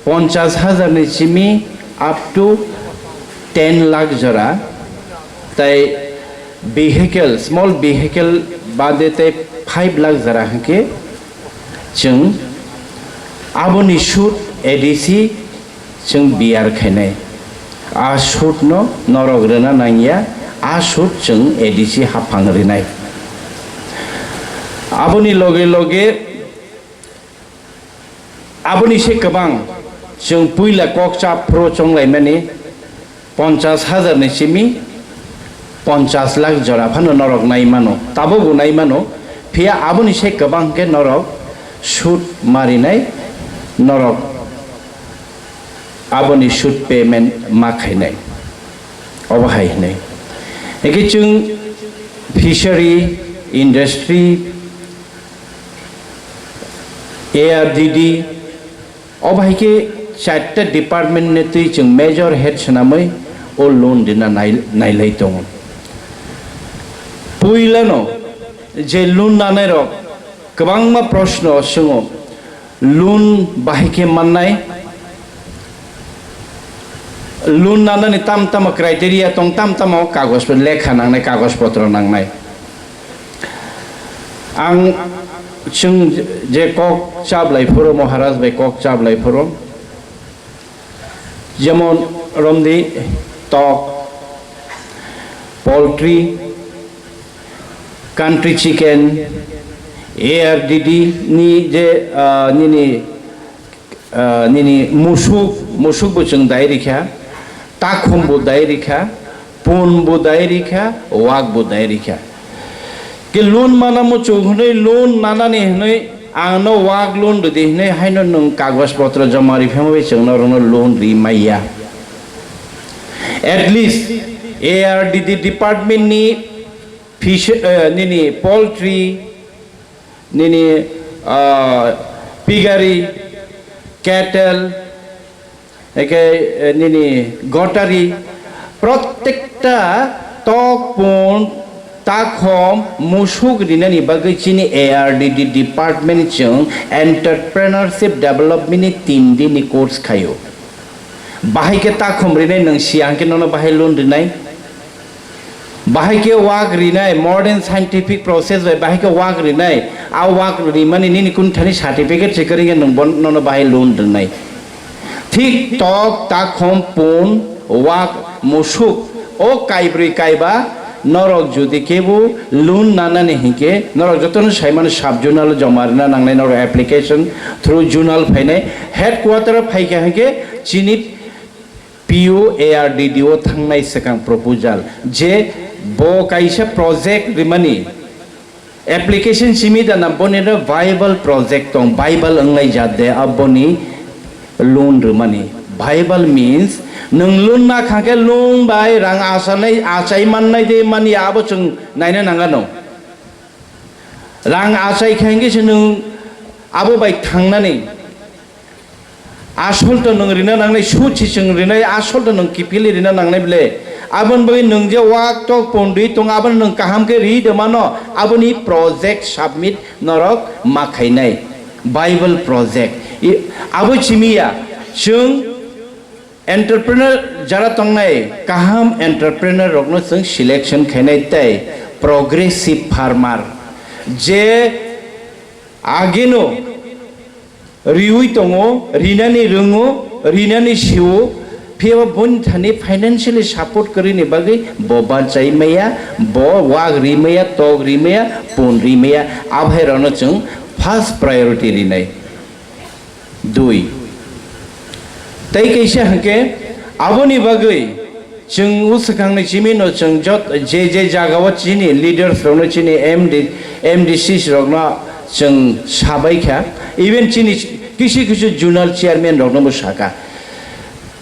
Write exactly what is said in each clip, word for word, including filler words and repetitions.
Ponchas hajar ni simi up to ten lakh jora, tai vehicle, small vehicle bade tai five lakh jora hwnkhe chwng aboni sud A D C chwng biyar khainai. A sud no norok rwna nangya, a sud chwng A D C haphang rinai. Aboni loge loge Aboni se kwbang, chwng puila kok chap phuru chonglaimani ponchas hajar ni simi ponchas lakh jora phano norok nai mano, tabukbo nai mano, phiya aboni se kwbang khe norok sud marinai, norok aboni sud payment ma khainai. Obo hai hinwi. Hingkhe chwng fishery, industry, A R D D, obo hai khe charta department ni twi chwng major head swnamwi o loan rina nai-, nailai tongo. Puilano je loan nanai rok kwbangma proshno swngo, loan bahai khe mannai, loan nanani tam tamo criteria tong, tam tamo kagoj lekha nangnai, kagoj potro nangnai. Ang chwng je kok chablai phuru, Maharaj bai kok chablai phuru, jemon romdi tok, poultry, country chicken, A R D D ni je, ah, nini ah, nini musuk, musuk bo chwng dai rikha, takhum bo dai rikha, pun bo dai rikha, wak bo dai rikha. Ke loan mana muchung hwnwi, loan nanani hwnwi, ang no wak loan rwdi hwnwi haino nwng kagoj potro joma riphema bai chwng norokno loan ri maya. At least A R D D department ni fish, eh, nini poultry, nini, ah, piggery, cattle, eke, eh, nini gottery, protekta tok, pun, takhom, musuk rinani bagwi chini A R D D department chwng entrepreneurship development ni tin din ni course khaio. Bahai khe takhum rinai nwng siya hwnkhe nono bahai loan rinai. Bahai khe wak rinai, modern scientific process bai bahai khe wak rinai. A wak rimani nini kun thani certificate se kwrwngya nwng bon-, nono bahai loan rinai. Thik tok, takhum, pun, wak, musuk, o kaibrwi kaiba norok jodi kebo loan nanani hinkhe norok jotono saimano sub zonal joma rina nangnai, norok application through zonal phainai, headquarter o phaikha hinkhe chini P O A R D D o thangnai swkang proposal je bo kaisa project rimani application simi dana boni ro viable project tong, viable wngnai jat de aboni loan rwmani. Viable means nwng loan na khangkhe loan bai rang asanai, achai mannai de mani abo chwng naina nangano. Rang achai khe hwnkhe se nwng abo bai thangnani. Asol to nwng rina nangnai, sud si chwng rinai, asol to nwng kiphilwi rina nangnai ble. Aboni bagwi nwng je wak tok pondwi tong, abono nwng kaham khe ri de mano, aboni project submit norok ma khainai. Bible project. I, abo chimiya, chwng entrepreneur jara tongnai, kaham entrepreneur rokno chwng selection khainai tei progressive farmer. Je ageno riui tongo, rinani rwngo, rinani sio, phiyaba boni thani financially support kwrwini bagwi bo bachai maya, bo wak ri maya, tok ri maya, pun ri maya, abhairokno chwng first priority rinai. Dui. Tei kaisa hwnkhe aboni bagwi chwng o swkangni chimino chwng jot-, je je jagao chini leaders rokno, chini M D, M D Cs rokno chwng sabai kha, even chini kisu kisu zonal chairman rokno bo sakha.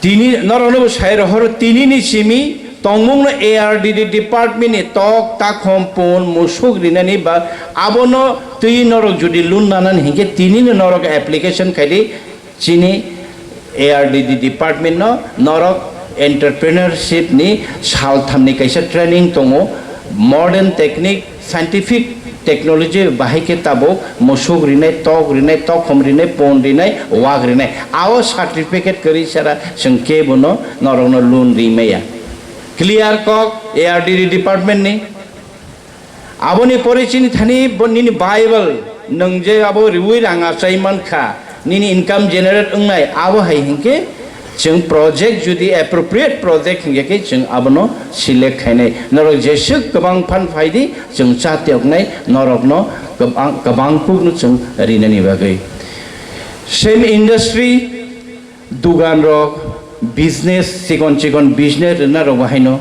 Tini norokno bo sai rohoro, tinini simi tongmungno A R D D department ni tok, takhom, pun, musuk rinani ba abono twi norok jodi loan nanani hinkhe tinini norok application khaidi chini A R D D department no norok entrepreneurship ni saltham ni kaisa training tongo, modern technique, Scientific technology bahai khe tabuk musuk rinai, tok rinai, tokhom rinai, pon rinai, wak rinai. Ao certificate kwrwi sara chwng kebono norokno loan ri maya. Clear kok A R D D department ni. Aboni pore chini thani bo nini Bible nwng je abo riwi rang achai mankha, nini income generate wngnai, abo hai hinkhe chwng project jodi appropriate project hinkhe khe chwng abono select khainai. Norok jeswk kwbang phan phaidi chwng cha tiyoknai, norokno kwbang, kwbang kukno chwng rinani bagwi. Same industry, dugan rok, business, chikon chikon business rwna rok bahaino.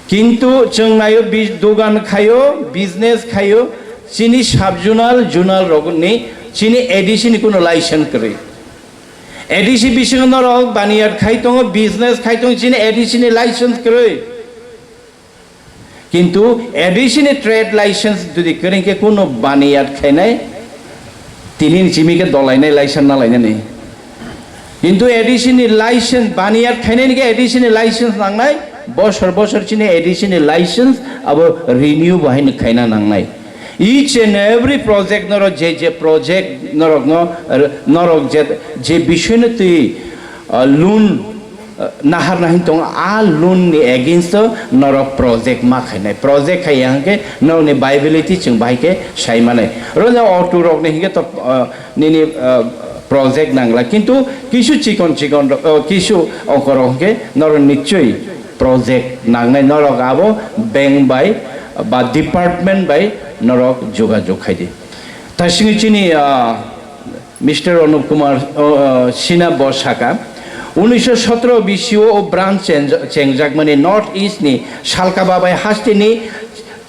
Kintu chwng naio bis-, dugan khaio, business khaio, chini sub-zonal, zonal rokni chini A D C ni kuno license kwrwi. A D C bisingo norok baniyat khai tongo, business khai tongo, chini A D C ni license kwrwi. Kintu A D C ni trade license jodi kwrwi khe kuno baniyat khainai, tini ni simi khe dolainai license na lainani. Kintu A D C ni license baniyat khainai ni khe A D C ni license nangnai, bosor bosor chini A D C ni license abo renew bahai ni khaina nangnai. Each and every project norok je je project norok no, norok je, je bisoi no twi, ah, loan, ah, nahar nahin tong a loan ni against o norok project ma khainai. Project khai yang khe norok ni viability chwng bahai khe sai manai. Oro ja auto rok ni hinkhe to, ah, nini, ah, project nangla. Kintu kisu chikon chikon rok, ah, kisu ongkor rok hinkhe norok nichoi project nangnai, norok abo bank bai ba department bai norok jogajog khai di. Tasingwi chini, ah, Mister Anup Kumar, ah, Sinha bo saka, unisho sotro bisio o branch change, chengjak mani North East ni salka babai haste ni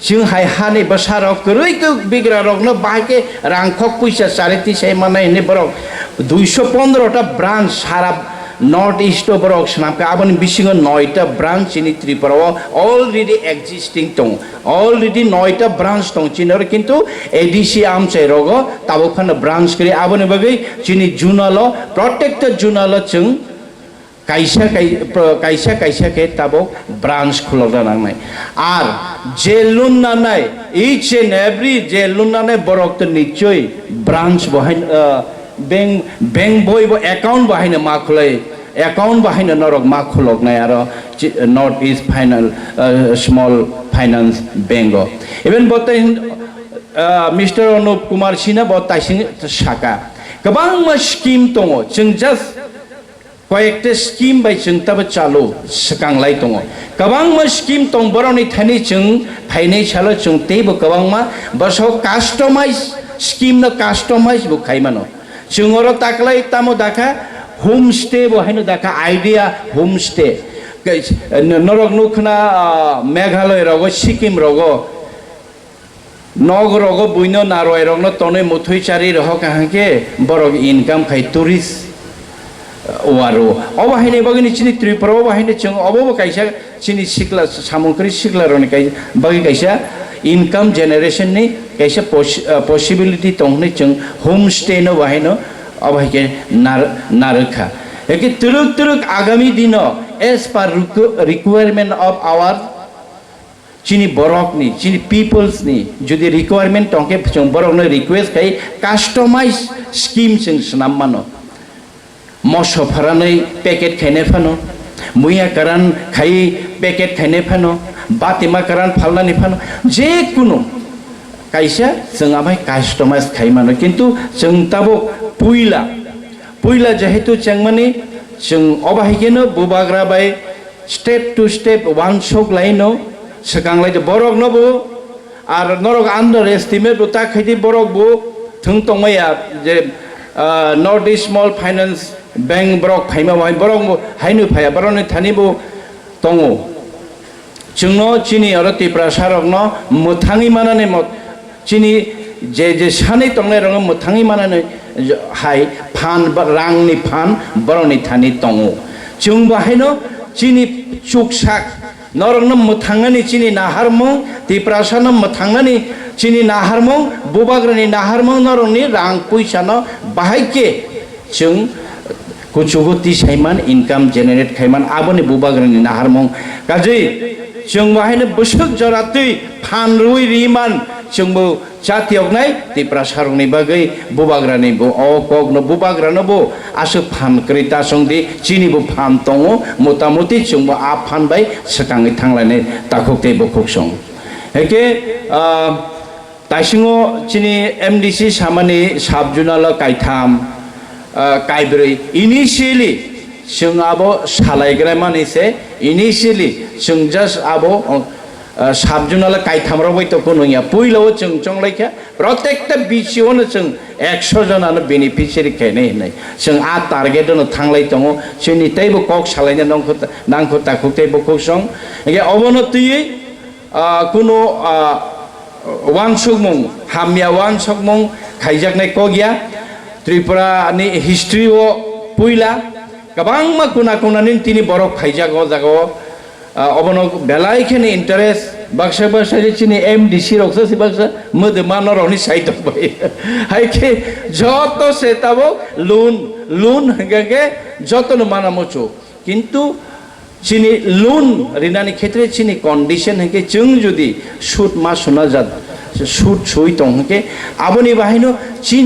chwng hai hani bwsa rok kwrwi kwk bigra rok no bahai khe rang khok puisa chari tisai manai hinwi borok duiso pondro ta branch sara North East o borok swnam kha, aboni bisingo noita branch chini Tripura o already existing tongo, already noita branch tong chini oro, kintu A D C amchai rogo tabuk phano branch kwrwi, aboni bagwi chini zonal o, protected zonal o chwng kaisa kai-, pro-, kaisa kaisa khe tabuk branch khulokna nangnai. Ar je loan nanai, each and every je loan nanai borok to nichoi branch bo hai, ah, bank, bank boi bo account bo haino ma khulai, account bo haino norok ma khuloknai aro chi-, North East Final, ah, Small Finance Bank o. Even bo tei, ah, Mister Anup Kumar Sinha bo taising saka. Kwbangma scheme tongo, chwng just koyekta scheme bai chwng tabo chalu swkang lai tongo. Kwbangma scheme tong, borokni thani chwng phainai salo chwng teibo kwbangma bwsao customize scheme no customize bo khai mano. Chwng oro taklai tamo dakha, home stay bo haino dakha, idea home stay. Ke-, norok nukhna, ah, Meghalaya rogo, Sikkim rogo, Nok rogo buino narwai rokno tonwi muthwi chari rohor kaham khe borok income khai tourist, uh, waro. Obo haini bagwino chini Tripura obo haino chwng obo bo kaisa chini sikla samung kwrwi sikla rokni kai-, bagwi kaisa income generation ni kaisa pos-, uh, possibility tong hwnwi chwng home stay no bo haino obo hai khe nar-, narwkha. Eke twrwk twrwk agami dino as per requ-, requirement of our Chini borokni, chini peoples ni jodi requirement tongkhe, chwng borokno request khai customize scheme chwng swnam mano. Moso pharanwi packet khainai phano, muya karan khai packet khainai phano, batima karan phalnani phano, je kunu kaisa chwng amai customize khai mano. Kintu chwng tabuk puila, puila jehetu chengmani chwng obo hai kheno bubagra bai step to step wansuk laino swkang lai borok no bo, ar norok underestimate bo ta khaidi borok bo thwng tongmaya je, ah, North East Small Finance Bank borok phaima bai borok bo haino phaya borokni thani bo tongo. Chwngno chini oro Tiprasa rokno mwthangwi manani mo-, chini je je sanwi tongnai rokno mwthangwi manani hai phan ba rangni phan borokni thani tongo. Chwng bo haino chini chuksak norokno mwthangnani chini naharmung, Tiprasano mwthangnani chini naharmung, bubagrani naharmung norokni rang puisano bahai khe chwng kuchugo tisaiman, income generate khaiman, aboni bubagrani naharmung. Kajwi Chwng bo haino bwswk jora twi phan rwui riman, chwngbo chatiyoknai Tiprasarokni bagwi bubagrani bo o kokno, bubagrano bo aswk phan kwrwi ta chwng di, chini bo phan tongo, motamuti chwngbo a phan bai swkangwi thanglainai takhuk tei bukhuk song. Heke, ah, Taisingo chini M D C samani sub-zonal o kaitham, ah, kaibrwi. Initially, chwng abo salaigra mani se, initially, chwng just abo, ah, sub-zonal o kaitham rok bai to kunu ya. Puila o chwng chonglai kha, protekta B C O no chwng ekso jona no beneficiary khainai hinai. Chwng a target no thanglai tongo. Chini teibo kok salaina nangkho, nangkho takhuk tei bukhuk song. Hingke obono twiwi, ah, kunu, ah, uansukmung, hamya uansukmung khaijaknai kok ya. Tripura ni history o puila kwbangma kuna kuna ni tini borok phaijak o jaga o. Ah, obono belai kheno interest, baksa baksa je chini M D C rok se baksa mwdwma norok ni sai tong bai. Hai khe joto se tabok loan, loan hingke joto no mana muchuk. Kintu chini loan rinani khetre chini condition hingke chwng jodi sud ma suna jat, sud sui tong hingke aboni bahaino chini